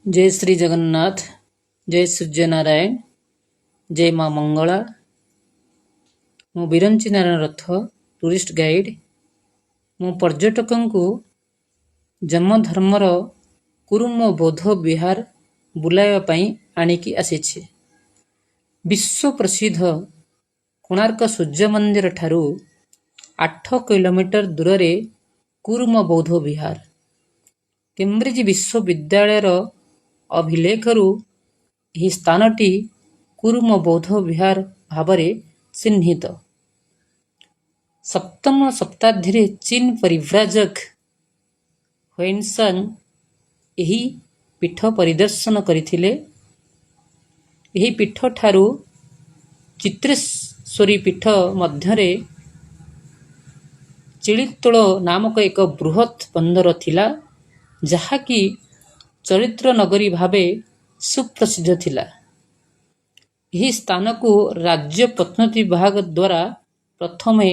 ଜୟ ଶ୍ରୀ ଜଗନ୍ନାଥ, ଜୟ ସୂର୍ଯ୍ୟନାରାୟଣ, ଜୟ ମା ମଙ୍ଗଳା। ମୁଁ ବିରଞ୍ଚି ନାରାୟଣ ରଥ, ଟୁରିଷ୍ଟ ଗାଇଡ଼। ମୁଁ ପର୍ଯ୍ୟଟକଙ୍କୁ ଯମଧର୍ମର କୁରୁମ ବୌଦ୍ଧ ବିହାର ବୁଲାଇବା ପାଇଁ ଆଣିକି ଆସିଛି। ବିଶ୍ୱ ପ୍ରସିଦ୍ଧ କୋଣାର୍କ ସୂର୍ଯ୍ୟ ମନ୍ଦିର ଠାରୁ 8 କିଲୋମିଟର ଦୂରରେ କୁରୁମ ବୌଦ୍ଧ ବିହାର। କେମ୍ବ୍ରିଜ ବିଶ୍ୱବିଦ୍ୟାଳୟର ଅଭିଲେଖରୁ ଏହି ସ୍ଥାନଟି କୁରୁମ ବୌଦ୍ଧ ବିହାର ଭାବରେ ଚିହ୍ନିତ। ସପ୍ତମ ଶତାବ୍ଦୀରେ ଚୀନ ପରିବ୍ରାଜକ ହ୍ୱେନସାଂ ଏହି ପୀଠ ପରିଦର୍ଶନ କରିଥିଲେ। ଏହି ପୀଠଠାରୁ ଚିତ୍ରେଶ୍ୱରୀ ପୀଠ ମଧ୍ୟରେ ଚିଳିତୋଳ ନାମକ ଏକ ବୃହତ୍ ବନ୍ଦର ଥିଲା, ଯାହାକି ଚରିତ୍ର ନଗରୀ ଭାବେ ସୁପ୍ରସିଦ୍ଧ ଥିଲା। ଏହି ସ୍ଥାନକୁ ରାଜ୍ୟ ପ୍ରତ୍ନତତ୍ତ୍ୱ ବିଭାଗ ଦ୍ୱାରା ପ୍ରଥମେ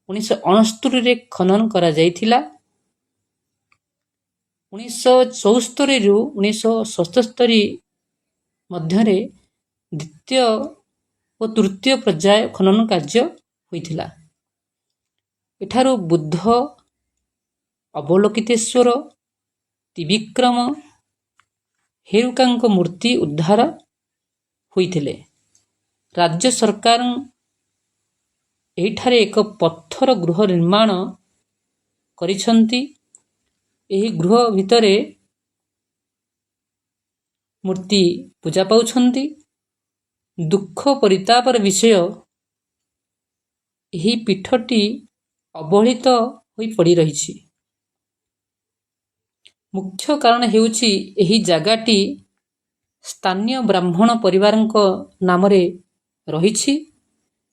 1969ରେ ଖନନ କରାଯାଇଥିଲା। 1974ରୁ 1977 ମଧ୍ୟରେ ଦ୍ୱିତୀୟ ଓ ତୃତୀୟ ପର୍ଯ୍ୟାୟ ଖନନ କାର୍ଯ୍ୟ ହୋଇଥିଲା। ଏଠାରୁ ବୁଦ୍ଧ, ଅବଲୋକିତେଶ୍ୱର, ତ୍ରିବିକ୍ରମ, ହେରୁକାଙ୍କ ମୂର୍ତ୍ତି ଉଦ୍ଧାର ହୋଇଥିଲେ। ରାଜ୍ୟ ସରକାର ଏହିଠାରେ ଏକ ପଥର ଗୃହ ନିର୍ମାଣ କରିଛନ୍ତି। ଏହି ଗୃହ ଭିତରେ ମୂର୍ତ୍ତି ପୂଜା ପାଉଛନ୍ତି। ଦୁଃଖ ପରିତାପର ବିଷୟ, ଏହି ପୀଠଟି ଅବହେଳିତ ହୋଇ ପଡ଼ିରହିଛି। ମୁଖ୍ୟ କାରଣ ହେଉଛି, ଏହି ଜାଗାଟି ସ୍ଥାନୀୟ ବ୍ରାହ୍ମଣ ପରିବାରଙ୍କ ନାମରେ ରହିଛି।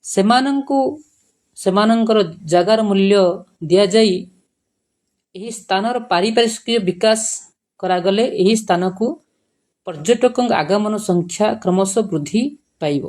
ସେମାନଙ୍କୁ ସେମାନଙ୍କର ଜାଗାର ମୂଲ୍ୟ ଦିଆଯାଇ ଏହି ସ୍ଥାନର ପାରିପାର୍ଶ୍ୱିକ ବିକାଶ କରାଗଲେ ଏହି ସ୍ଥାନକୁ ପର୍ଯ୍ୟଟକଙ୍କ ଆଗମନ ସଂଖ୍ୟା କ୍ରମଶଃ ବୃଦ୍ଧି ପାଇବ।